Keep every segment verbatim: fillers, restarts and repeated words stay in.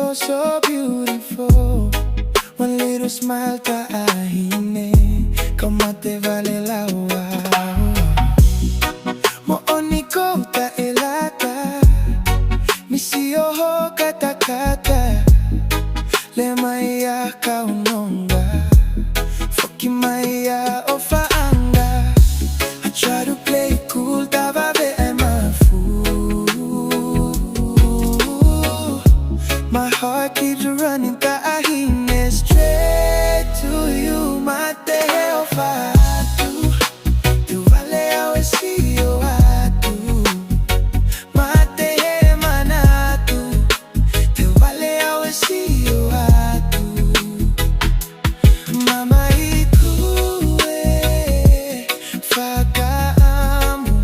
Oh, so beautiful. One little smile, taʻahine, kau mate vale laua. Moʻoni ʻoku taʻelata, misi ʻo hoʻo katakata. Lea mai ā kau nonga, foki mai ā ʻo faʻanga. I try to play it cool, tā vave ʻa e mafu. My heart keeps running, taʻahine, straight to you. Mate he ʻofa atu, te u vale au e sio atu. Mate he manatu, te u vale au e sio atu. Mamahi, ko e fakaʻamu,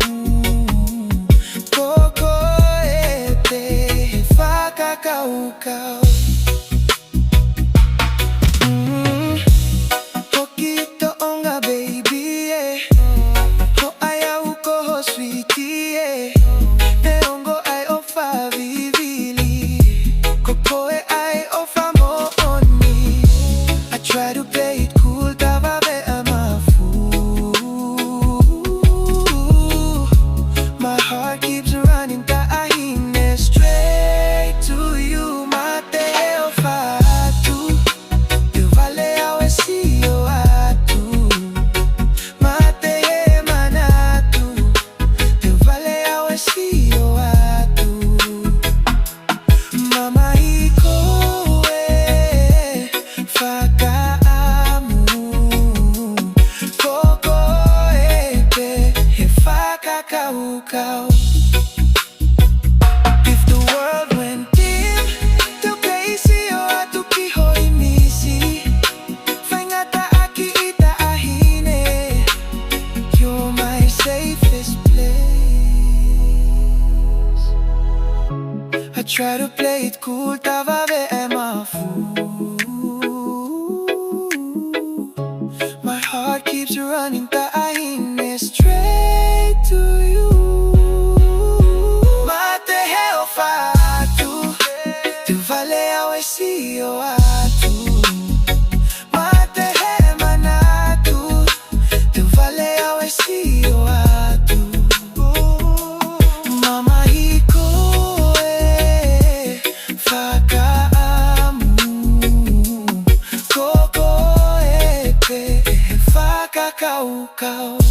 ko koe pē he fakakaukau. Mm. Hoʻo kiʻi toʻonga, baby, ē. Hoʻo ʻai au ko ho sweetie, ē. Neongo ʻa e ʻofa vivili, ko koe ʻa e ʻofa moʻoni. I try to play it cool, tā vave ʻa e mafu. My heart keeps running, taʻahine, straight to you. Mate he ʻofa atu, te u vale au e sio atu. Mate he manatu, te u vale au e sio atu. Mamahi, ko e fakaʻamu, ko koe pē he fakakaukau. If the world went dim, te u kei sio atu ki ho ʻīmisi. Faingataʻa kiʻi taʻahine, you're my safest place. I try to play it cool, tā vave ʻa e mafu. My heart keeps running, taʻahine, straight to you. Mate he ʻofa atu, te u vale au e sio atu. Mate he manatu, te u vale au e sio atu. Mamahi, ko e fakaʻamu, ko koe pē he fakakaukau.